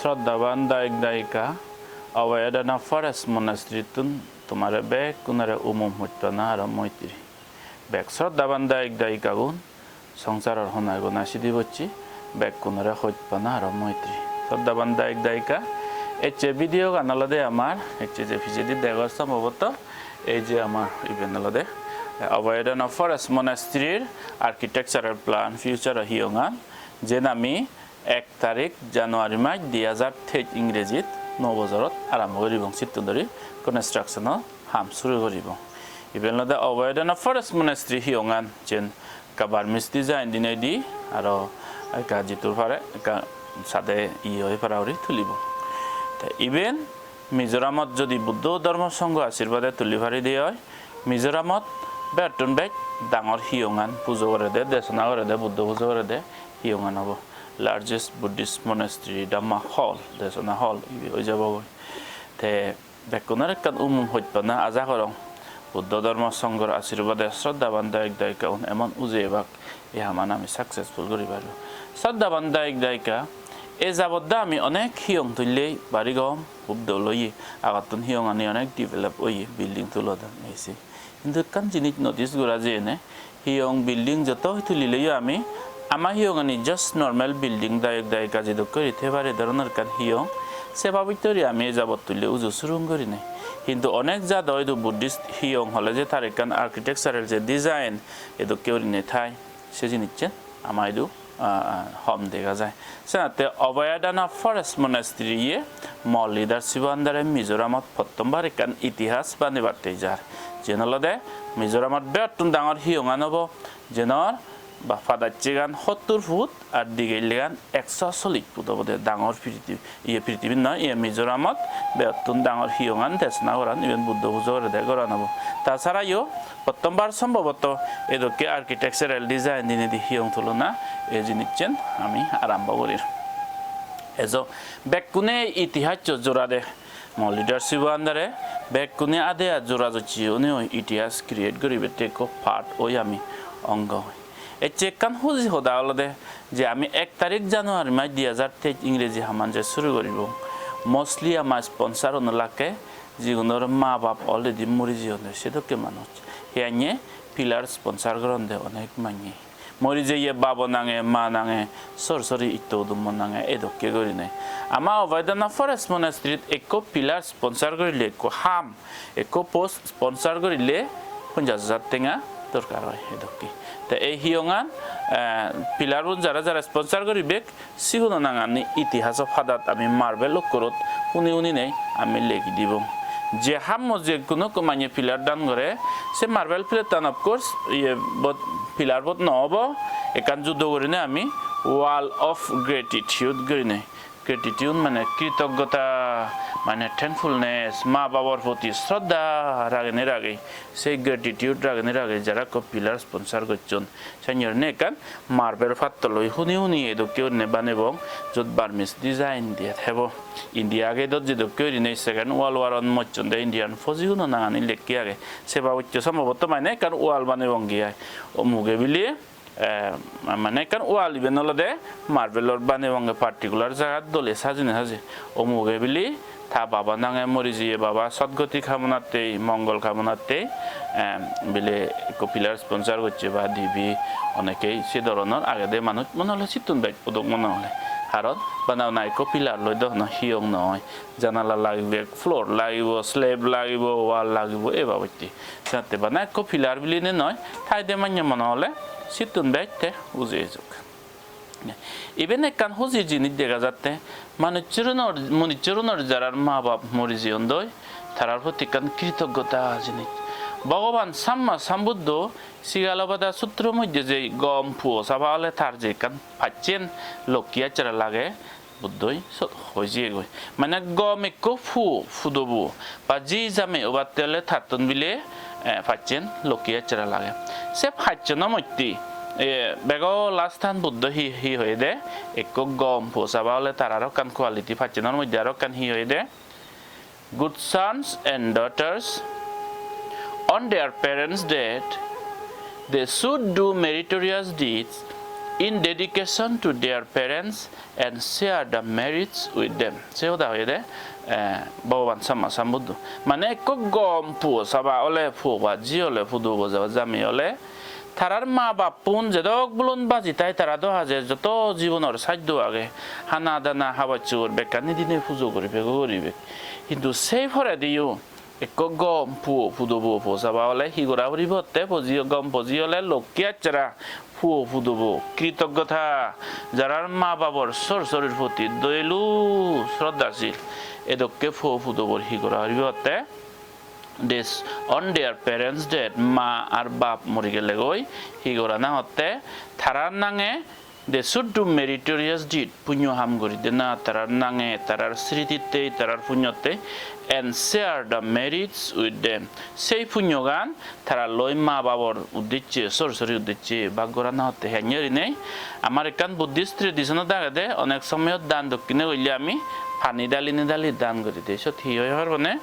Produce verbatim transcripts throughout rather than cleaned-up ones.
Shraddhaban dayok dayika, Abhayadana Forest Monastery-tun tomare bekkunore umum hojpana aro moitri. Bek shraddhaban dayok dayikagun songsaror honai gona sidi bocche, bekkunore hojpana aro moitri. Shraddhaban dayok dayika, ecche video gan olode amar, ecche je pijedi degor somboboto, ei je amar iben olode Abhayadana Forest Monastery-r architectural plan, future-o hiyongan, jen ami ek tarik January mas di hajar teij ingrejit nuo bojorot arambo guribong, sittun dori construction-o ham suru guribong. Iben olode Abhayadana Forest Monastery hiyongan, jen ekka Burmese design dinei di, aro ekka jitur pare ekka sade iye oi para guri tulibong. Te iben Mizoramot jodi Buddho Dhormo Songho ashirbade tuli paride oi, Mizoramot begottun bej dangor hiyongan pujo gorede, desona gorede, Buddho pujo gorede hiyongan obo. Largest Buddhist monastery, Dhamma Hall, desona hall ibe oi jabogoi. Te bekkunor ekkan umum hojpana aja gorong. Buddho Dhormo Songhor ashirbade shraddhaban dayok dayikaun emon ujei ebak, ei haman ami successful guri paribo. Shraddhaban dayok dayika, e jabot do ami onek hiyong tullei, bari gom, hub dol oye, agottun hiyongani onek develop oye, building tulodon ei sei. Hintu ekkan jinis notice gora jeyene, hiyong building joto tulileyo ami, ama hiyongani just normal building, dayok dayika jedokke guri thei pare, e dhoronor ekkan hiyong, se babotte guri ami e jabot tulle uju surung gurinei. Hintu onek jado idu Buddhist hiyong hole je tar ekkan architectural je design, edokke gurinei thai, se jinissen ama idu, ah, hom dega jai. Senotte Abhayadana Forest Monastery-ye Mall Leadership-o under-e Mizoramot pottombar ekkan itihas banebatte jar. Jen olode Mizoramot begottun dangor hiyongan obo, jenor ba padacchegan hottur foot ar digillegan ekso sollish foot obode, dangor piriti-, iye piritibi noi, iye Mizoramot begottun dangor hiyongan desona goran, iben Buddho pujo gorede goran obo. Ta sarayo pottombar somboboto edokke architectural design dinei di hiyong tulona, ei jinissen ami arambo gurir. Ejo, bekkune itihasso jora de, Mall Leadership-o under-e bekkune ade ar jora jocche onei itihas create guribette ekko part oi ami, ongo oi. Ecche ekkan huji hoda olode je ami ek tarik January mas di hajar teij ingreji haman je suru guribong, mostly ama sponsor-uno lakke, jigunor ma bap already mori jeyonde, sedokke manuj. Hiyanye pillar sponsor goronde onek manye. Mori jeye babo nange, ma nange, sor sori itto udummo nange, edokke gurinei. Ama Abhayadana Forest Monastery-t ekko pillar sponsor gurile ekko ham, ekko post sponsor gurile ponjash hajar tenga dorkar oi, edokke. Te ei hiyongan, eh, pillar-un jara jara sponsor guribek, siguno nangani itihaso padat ami marble okkorot huni huninei ami legi dibong. Je hammo je kuno ekko manye pillar dan gore, se marble plate-tan of course, iye bot, pillar bot no obo, ekkan judo gurinei ami Wall of Gratitude gurinei. Gratitude mane kritoggota, mane thankfulness, ma babor proti shraddha ragenei ragei, sei gratitude ragenei ragei jara ekko pillar sponsor gocchon. Sennye gurinei ekkan marble patto loi huni huni edokke gurinei banebong, jot Burmese design diye thebo. India gate-ot jedokke gurinei Second World War-ot mocchonde Indian fauji-uno nangani lekke age. Se babotte somboboto mane ekkan wall banebong gi ai. O mugedi bili, eh, mane ekkan wall, iben olode marble-or banebonge, particular jagat dole sajene saje. O mugedi bili ta baba nange, mori jeye baba sotgoti kamonattei, mongol kamonattei, em, bile ekko pillar sponsor gocche ba dibe, onekei se dhoronor agede manuj, mone hole sittun bej odok mone hole. Karon bana bana ekko pillar loi do hono hiyong noi. Janala lagibo, floor lagibo, slab lagibo, wall lagibo, e babotte. Senotte bana ekko pillar bilinei noi, thaide manye mone hole sittun bej te ujei ejok. Iben ekkan huji jinis dega jatte, manuchchunor, manuchchunor jarar ma bap mori jeyondoi, tarar proti ekkan kritoggota jinis. Bhogoban Samma Sambuddho Sigalobada Sutro moddhe je gom puo saba ole tar je ekkan pacchen lokki achara lage, Buddhoi sot hoi jiyegoi. Mane gom ekko puo, pudobo, ba ji jame obatte ole tattun bile, eh, pacchen lokki achara lage. Se paccheno moddhe, eh, bego last-an Buddho hi, hi hoyede? Ekko gom puo saba ole tar aro ekkan quality, pacchenor moddhe aro ekkan hi hoyede? Good sons and daughters, on their parents' death, they should do meritorious deeds in dedication to their parents and share the merits with them. Se hoda hoyede, eh, Bhogoban Samma Sambuddho. Mane ekko gom puo saba ole, puo ba ji ole, pudu bo ja-, jami ole, tarar ma bappun jedok bulon baji tai tara do haje joto jibonor saddo age, hana dana habor subor bekkani dinei pujo guribek, guribek. Hintu sei porediyo ekko gom puo pudobo puo saba ole hi gora puribo hotte, poji gom poji ole lokki achara puo pudobo, kritoggota, jarar ma babor sor sorir proti doyelu sroddhasil, edokke puo pudobor hi gora puribo hotte, this on their parents' death, ma ar bap mori gelegoi hi gorana hotte, tarar nange they should do meritorious deed, punyo ham guri dena, tarar nange, tarar sritittei, tarar punyottei, and share the merits with them. Sei punyogan tara loi ma babor uddecche, sor sori uddecche bhag gorana hotte. Henne gurinei amar ekkan Buddhist tradition-ot agede, onek somoyot dan dokkine golle ami pani dalinei dali dan guri de. Siyot hi oi hobor pone?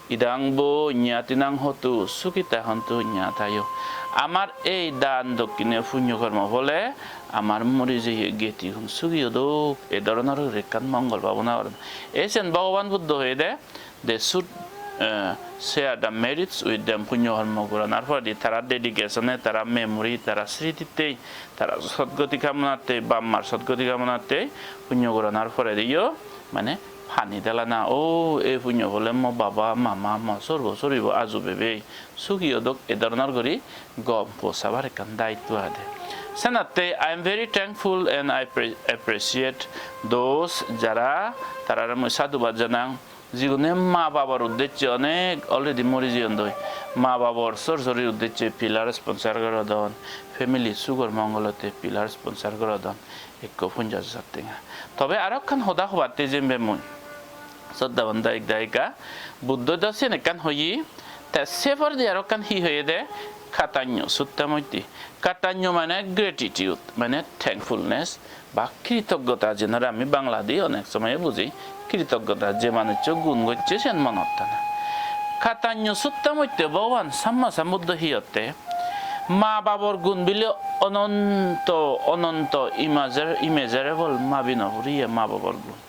Idang vo ñātīnaṃ hotu, sukhitā hontu ñātayo. Amar ei dan dokkine punyo kormo phole amar mori jeye getigun sugi odok, ei dhoronor guri ekkan mongol bhabona goron. Ei sen Bhogoban Buddho hoyede, they should, eh, share the merits with them, punyo kormo goranar poredi tara dedication-e, tara memory, tara sritittei, tara sodgoti kamonattei, bap mar sodgoti kamonattei punyo goranar porediyo, mane pani dalana, o, ei punyo phole mo baba, mama, mo sorbo soribo aju bebe sugi odok, e dhoronor guri gom puo sabar ekkan daitto age. Senotte I am very thankful and I pre-, appreciate those, jara, tarare mui sadhubad janang, jigune ma babor uddecche onek already mori jeyondoi, ma babor sor sorir uddecche pillar sponsor gorodon, family sugor mongolotte pillar sponsor gorodon. Ekko ponjash hajar tenga. Tobe aro ekkan hoda hobatte jembe mui. Sodda banda ek dayika, Buddho do siyen ekkan hoye, te se poredi aro ekkan hi hoyede, katanyo sutta moddhe. Katanyo mane gratitude, mane thankfulness, ba kritoggota, jenore ami Bangladi onek somoye buji, kritoggota, je manuccho gun gocche siyen monot tana. Katanyo sutta moddhe Bhogoban Samma Sambuddho hi hotte, ma babor gun bile ononto, ononto, immeasur-, immeasurable, mabi no puriye ma babor gun.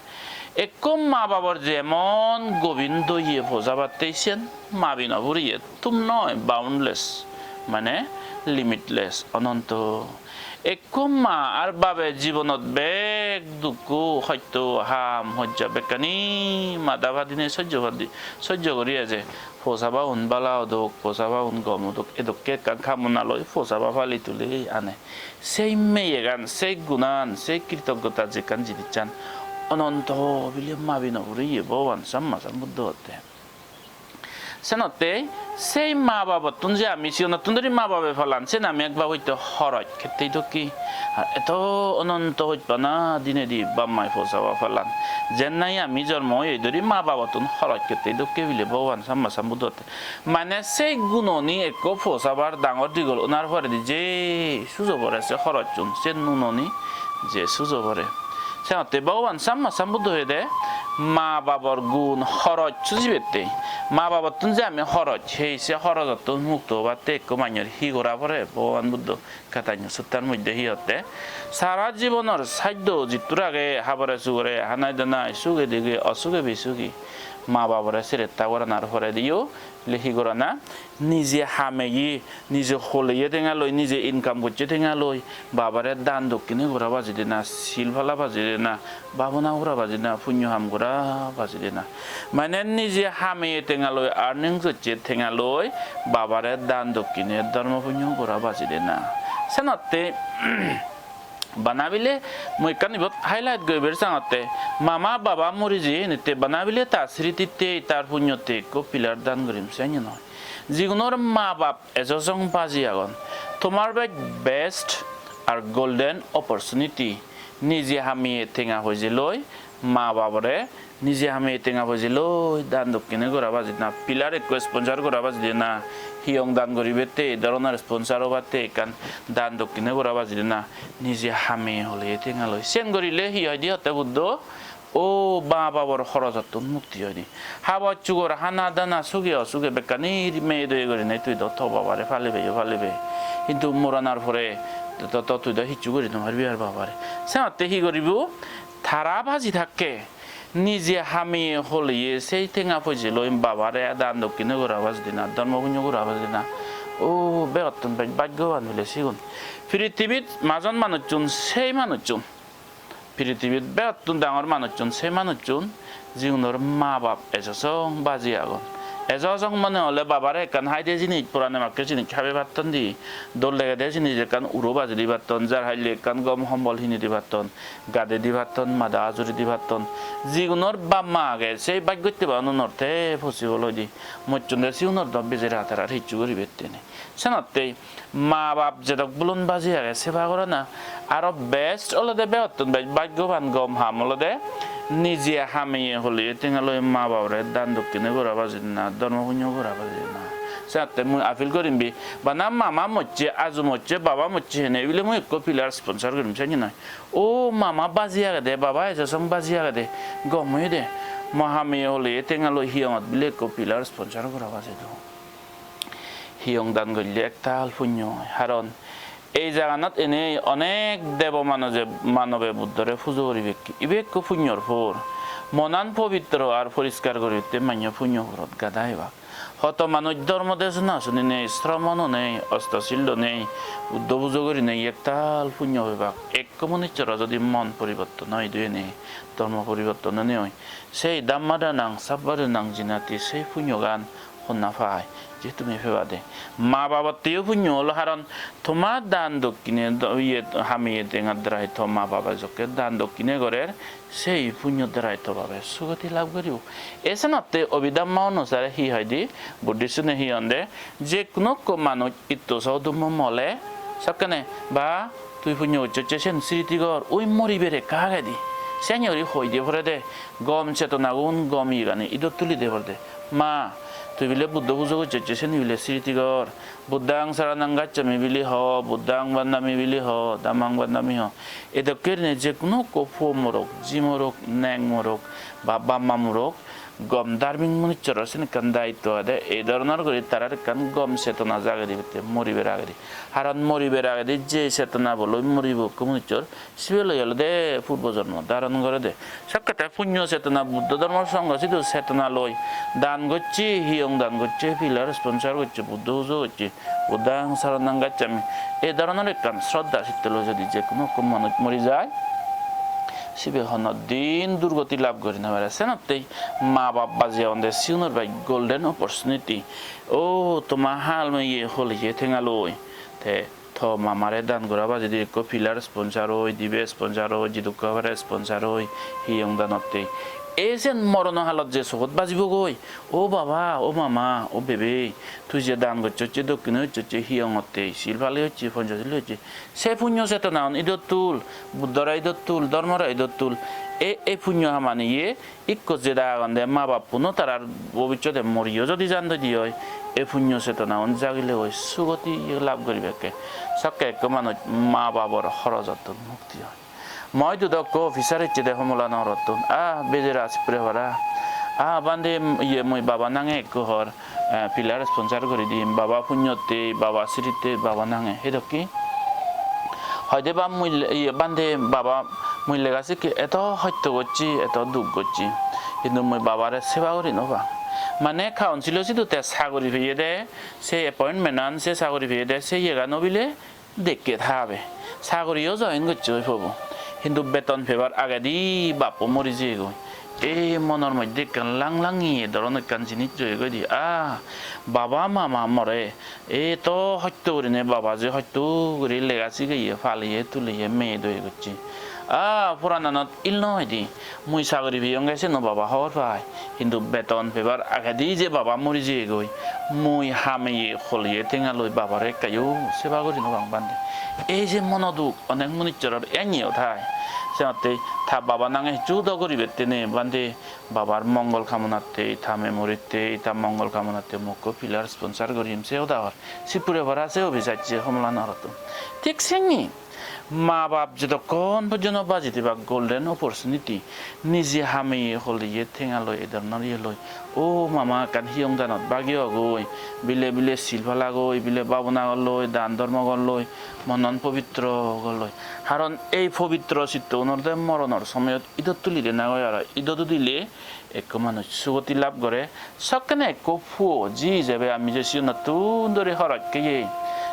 Ekko ma babor jemon gobin doye pojabatte siyen mabi no puriye, tum noi, boundless, mane limitless, ononto. Ekko ma ar babe jibonot bek dukko, hosto, ham, hojja bekkani mada padinei sojjo padi-, sojjo guri eje. Posaba un bala odok, posaba un gom odok, edokke ekkan kamona loi posaba pali tuli ane. Sei meyegan, sei gunan, sei kritoggota jekkan jinissan ononto bile mabi no puriye Bhogoban Samma Sambuddho hotte. Senotte sei ma babottun je ami siyonottun dhuri ma babe palan, sen ami ek babotte horoj kettei dokke. Ar eto ononto hojpana dinedi bap mai posaba palan. Jen nahi ami jormo oye dhuri ma babottun horoj kettei dokke bile Bhogoban Samma Sambuddho hotte. Mane sei gunoni ekko posabar dangor digol onar poredi je sujo pore se horojchun, se nunoni je sujo pore. Senotte Bhogoban Samma Sambuddho hoyede ma babor gun horoj sujibette. Ma babottun je ami horoj, hei se horojottun mukto obatte ekko manjor hi gora pore? Bhogoban Buddho Katanyo Suttar moddhe hi hotte? Sara jibonor saddo jittur age habore sugore, hanai danai, suge dige, osuge bisuge, ma babore sretta goranar porediyo, le hi gorana? Nije hameye, nije holeye tenga loi, nije income gocche tenga loi, babare dan dokkine gora baji dena, sil pala baji dena, bhabona gora baji dena, punyo ham gora baji dena. Mane nije hameye tenga loi, earnings gocche tenga loi, babare dan dokkine dhormo punyo gora baji dena. Senotte bana bile mui ekkan ibot highlight guribar sangotte, mama baba mori jeye hinitte bana bile ta srititte, tar punyotte ekko pillar dan gurim, senne noi. Jigunor ma bap ejo jong baji agon, tomar bej best ar golden opportunity, nije hameye tenga poije loi ma babore, nije hameye tenga poije loi dan dokkine gora baji dena, pillar ekko sponsor gora baji dena, hiyong dan guribette, ei dhoronor sponsor obatte ekkan dan dokkine gora baji dena, nije hameye holeye tenga loi. Siyen gurile hi hoide hotte Buddho? O ma babor horojottun mukti oide. Habor sugor, hana dana, suge osuge bekkani meye doye gurinei tui do to babare palibe yo palibe. Hintu moranar pore To, to, to tui do hissu guri no paribi ar babare. Senotte hi guribo? Tara baji thakke, nije hamiye holiye sei tenga poije loi babare dan dokkine gora bajidi na, dhormo punyo gora bajidi na. O, begottun bej bhaggoban bile sigun. Pirithibit majon manuchun, sei manuchun, pirithibit begottun dangor manuchun, sei manuchun, jigunor ma bap ejo song baji agon. Ejo song mone hole babare ekkan haide jinis, purane makke jinis habe patton di, dol degede jinis ekkan uro baji di patton, jar haile ekkan gom hombol hini di patton, gade di patton, mada ajuri di patton. Jigunor bap ma age, sei bhaggotte ba ununor te possible oide. Mocchonde sigunor do bejera tarar hissu guribette nei. Senottei ma bap jedok bulon baji age seba gorana aro best olode, begottun bej bhaggoban gom ham olode nije hamiye holiye tenga loi ma babare dan dokkine gora bajidina, dhormo punyo gora bajidina. Senotte mui appeal gorim bi, bana mama mocche, aju mocche, baba mocche hene bile mui ekko pillar sponsor gorim, senne noi. O mama baji agede, baba ejo song baji agede, gom oyede. Mo hamiye holiye tenga loi hiyongot bile ekko pillar sponsor gora bajido. Hiyong dan golle ektal punyo oi. Haron ei jaganot enei onek debo manuje, manobe Buddhore pujo guribekke. Ibe ekko punyor por. Monan pobitro ar poriskar guribatte mannye punyo porot gada ebak. Hoto manuj dhormo desona suninei, sromon onei, osto sil donei, Buddho pujo gurinei ektal punyo pebak. Ekko manuchchoro jodi mon poriborton oi duenei, dhormo poriborton onei oi, sei dhamma danang, sabba danang jinati sei punyogan honna pai, je tumi pebade. Ma babotteyo punyo olo, haron toma dan dokkine do-, iye, hamiye tengar darai to ma baba jokke dan dokkine gorer, sei punyo darai to babe sugoti lab goribo. Esenotte Abhidhamma onusare hi hoide, Buddhist-une hi honde, je kuno ekko manuj itto so dummo mole, sokkene ba tui punyo gocchosse sen sriti gor, ui moriber ekka agedi. Senne guri hoide porede, gom chetonagun, gom iyegani idot tulide porede. Ma, tui bile Buddho pujo gocchosse sen bile sriti gor. Buddhang saranang gacchami bili ho, Buddhang vandami bili ho, Dhammang vandami ho. Edokke gurinei je kuno ekko puo morok, ji morok, neng morok, ba bap ma morok, gom dharmik manuchchoro sen ekkan daitto age de, ei dhoronor guri tarar ekkan gom chetona jagedi bette moribar agedi. Haron moribar agedi je chetona bo loi moribo ekko manuchchor, sibe loi olode purbo jonmo dharon gorede. Sokke te punyo chetona, Buddho dhormo songho sidu chetona loi dan gocche, hiyong dan gocche, pillar sponsor gocche, Buddho pujo gocche, Buddhang saranang gacchami. Ei dhoronor ekkan sroddha sitte loi jodi je kuno ekko manuj mori jai, sibe hono din durgoti lab guri no pare. Senottei ma bap baji agonde, sigunor bai golden opportunity. O toma hal meye holiye tenga loi. Te to mamare dan gora bajedi ekko pillar sponsor oi, dibe sponsor oi, jidukko pare sponsor oi, hiyong danotte. Ei sen morono halot je sogot bajibogoi, o baba, o mama, o bebe, tui je dan gocchosse, dokkine gocchosse, hiyongotte, sil pale gocche, ponchosil gocche, se punyo chetonaun idot tul, Buddhore idot tul, dhormore idot tul. E, ei punyo hamani ye ikko jeda agonde ma bappuno tarar bobissote moriyo jodi jan doi di oi, ei punyo chetonaun jagile oi sugoti lab guribakke. Sokke ekko manuj ma babor horojottun mukti oi. Moi idu do ekko officer ecche de Homola Nogorottun. Ah, bejera Sipure para. Ah, bhante, iye, mui baba nange ekko hor, eh, pillar sponsor guri di. Baba punyotte, baba siritte, baba nange. He dokke? Hoide ba mui le-, iye, bhante, baba, mui lega sikke eto hosto gocchi, eto duk gocchi. Hintu mui babare seba guri no pang. Mane council-o sidu te saguri peye de, se appointment-an, se saguri peye de, se iyegan obile dekke thabe. Saguriyo join gocche oi pobo. Hintu beton pebar agedi bappo mori jeyegoi. Ei monor moddhe ekkan lang langiye doron ekkan jinis joyegoi di. Ah, baba mama more. Ei to hosto gurine baba je hosto guri lega sigeye, paliye, tuliye, meye doye gocche. Ah, purananot il no hoide. Mui saguri peyonge seno baba hobor pai, hintu beton pebar agedi je baba mori jeyegoi, mui hameye holiye tenga loi babare ekkayo seba guri no pang bhante. Ei je mono duk, onek munichoror enniyo thai. Senotte ta baba nange hissu do guribette nei bhante, babar mongol kamonatte, ta memory-tte, ta mongol kamonatte mui ekko pillar sponsor gurim se hoda hor. Sipure para se office ecche Homola Nogorottun. Thik senni. Ma bap jedokkon pojjonto baji thebak golden opportunity, nije hameye holeye tenga loi, e dhoronor iye loi, o mama ekkan hiyong danot bagi ogoi, bile bile sil palagoi, bile babona gorloi, dan dhormo gorloi, monan pobitro gorloi. Haron ei pobitro sittogun olode moronor somoyot idot tuli dena oi, aro idot udile ekko manuj sugoti lab gore. Sokkene ekko puo ji ijebe ami je siyonottun dori horoj keye,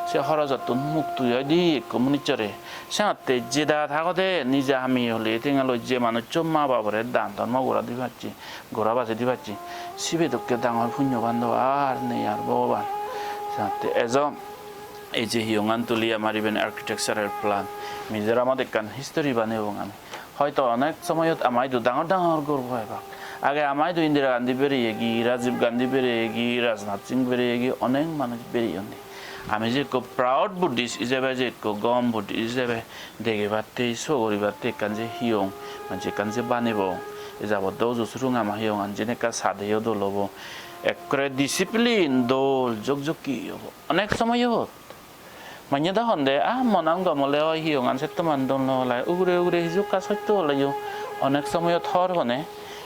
se horojottun mukti oi de ekko munijjore. Senotte jeda thagode nije hameye holeye tenga loi je manuccho ma babore dan dhormo gora di pacche, gora baje di pacche, sibe dokke dangor punyoban do ar nei ar Bhogoban. Senotte ejo ei je hiyongan tuli, amar iben architectural plan, Mizoramot ekkan history banebong ami. Hoito onek somoyot ama idu dangor dangor ghor bo ebak. Age ama idu Indira Gandhi bereyegi, Rajiv Gandhi bereyegi, Rajnath Singh bereyegi, onek manuj bereyon de. Ami je ekko proud Buddhist ijebe, je ekko gom Buddhist ijebe degebatte, so guribatte ekkan je hiyong, manje ekkan je banebo. E jabot do uju surung ama hiyongan, jeni ekka sadeyo dol obo. Ekkore discipline dol, jokjokki obo. Onek somoyot manye do honde, "Ah, monan gom ole oi, hiyongan settoman dol no ole, ugure ugure hiju ekka sotto oleyo." Onek somoyot hor bone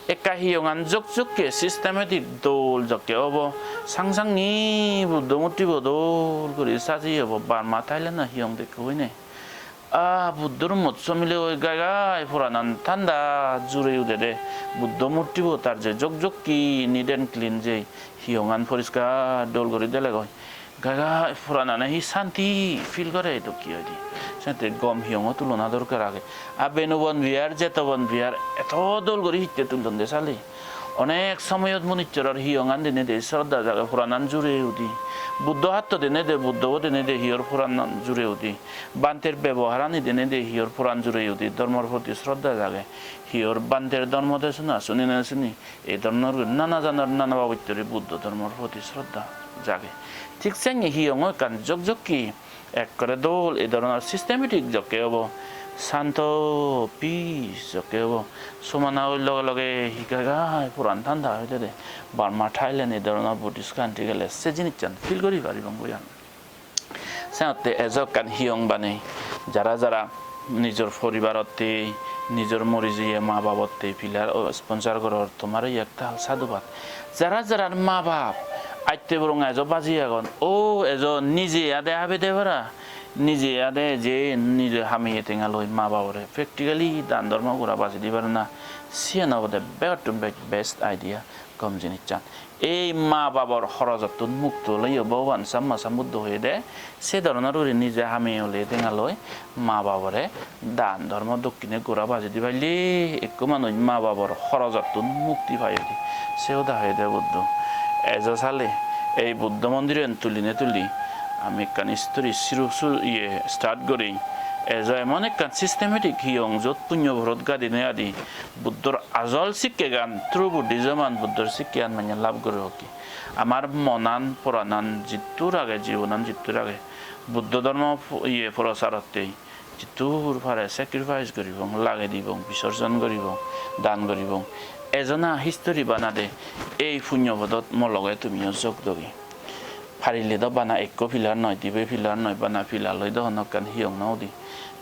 ekka hiyongan jokjokke systematic dol jokke obo, sang sangi Buddho murtibo dol guri sajeye obo, Burma, Thailand-o hiyong dokke oine. Ah, Buddho room-ot somile oi gai gai poranan thanda jure udede. Buddho murtibo tar je jokjokke neat and clean, je hiyongan poriskar dol guri delegoi. Gai gai poranane hi santi feel gore dokke oide. Senotte gom hiyongo tulona dorkar age. A Benubon Vihar, Jetobon Vihar eto dol guri hitte tullonde sale. Onek somoyot munichchoror hiyongan dinei de sroddha jage, poranan jure udi. Buddho hatto dinei de, Buddhobo dinei de hiyor poranan jure udi. Bhanter beboharani dinei de hiyor poran jure udi. Dhormor proti sroddha jage. Hiyor bhanter dhormo desona suni na suni. Ei dhoronor guri nana janor nana babotteri Buddho dhormor proti sroddha jage. Thik sengi hiyongo ekkan jokjokki ekkore dol, ei dhoronor systematic jokke obo, santo, peace jokke obo. Somana oi loge loge hi gai gai poran thanda oi dede. Burma, Thailand, ei dhoronor Buddhist country gele se jinissan feel guri paribong goi ami. Senotte ejo ekkan hiyong banei, jara jara nijor poribarotte, nijor mori jeye ma babotte pillar o sponsor goror, tomare ektal sadhubad. Jara jarar ma bap atte boronga ejo baji agon, o ejo nije ade habede para, nije ade je nije hameye tenga loi ma babore practically dan dhormo gora baji di parana, siyen obode begottun bej best idea, gom jinissan. Ei ma babor horojottun mukto oleyo Bhogoban Samma Sambuddho hoyede, se dhoronor guri nije hameye ole tenga loi ma babore dan dhormo dokkine gora baje di palle ekko manuj ma babor horojottun mukti paiyede. Se hoda hoyede Buddho. Ejo sale ei Buddho mondiren tuline tuli ami ekkan history siru su-, iye start guri. Ejo emon ekkan systematic hiyong jot punyo borot gadine adi Buddhor ajol sikkegan, true Buddhism-an, Buddhor sikkegan mane lab guri hokke. Amar monan, poranan jittur age, jibonan jittur age, Buddho dhormo pu-, iye, procharotte jittur pare sacrifice guribong, lage dibong, bisorjon guribong, dan guribong. Ejona history banade ei punyo podot mo loge tumiyo jog dogi. Parile do bana ekko pillar noi, dibe pillar noi, bana pillar loi do hono ekkan hiyong no udi.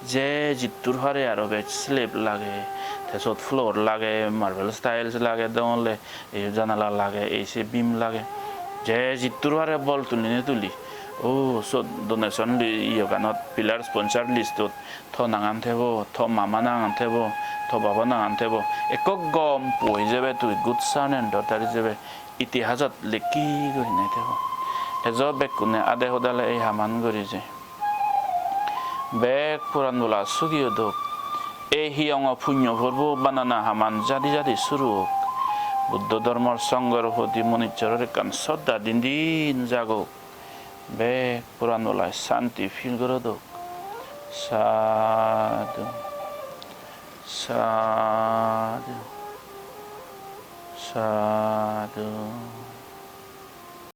Je jittur pare aro bej slab lage, te sot floor lage, marble tiles lage, degongole ei janala lage, ei se beam lage. Je jittur pare bol tuline tuli. O, sot donation li-, iyoganot, pillar sponsor list-ot to nangan thebo, to mama nangan thebo, to baba nangan thebo. Ekko gom puo ijebe tui, good son and daughter ijebe itihasot lekki gurinei thebo. Ejo bekkune ade hodale ei haman guri je. Bek poran bola sugi odok. Ei hiyongo punyo porbo banana haman jadi jadi suru ok. Buddho dhormor songhor proti munichchoror ekkan sroddha din din jagok. Bek poran bolai santi feel gorodok. Sadhu, sadhu, sadhu.